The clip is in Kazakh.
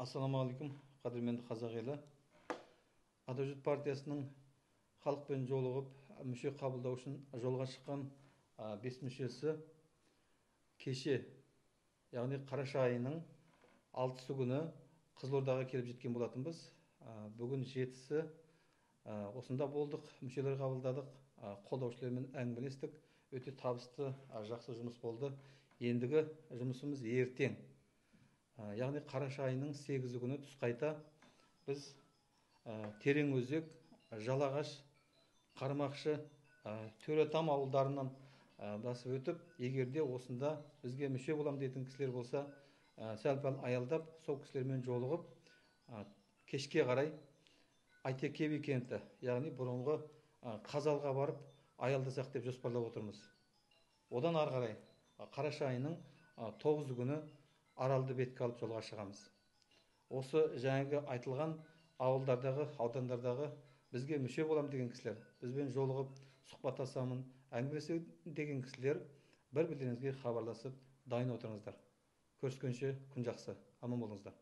Ассалаумағалейкум, қадірменді қазақ елі. Атажұрт партиясының халықпен жолығып, мүше қабылдау үшін жолға шыққан 5 мүшесі кеше, яғни қараша айының 6-сы күні Қызылордаға келіп жеткен болатынбыз. Бүгін 7-сі осында болдық, мүшелер қабылдадық, қолдаушылармен әңгімелестік. Өте табысты, жақсы жұмыс болды. Ендігі жұмысымыз ертең. Яғни қараша айының 8-і күні түс қайта біз Тереңөзек, Жалағаш, Қармақшы, Төретам ауылдарынан басып өтіп, егер де осында бізге мүше болам дейтін кісілер болса, сәл-пәл аялдап, сол кісілермен жолығып, кешке қарай Айтеке би кенті, яғни бұрынғы Қазалға барып аялдасақ деп жоспарлап отырмыз. Одан ары қарай қараша айының 9 күні Аралды бетке алып жолға шығамыз. Осы жаңағы айтылған ауылдардағы, аудандардағы бізге мүше болам деген кісілер, бізбен жолығып сұхбаттасамын, әңгімелесемін деген кісілер бір-бірлеріңізге хабарласып дайын отырыңыздар. Көріскенше күн жақсы, аман болыңыздар.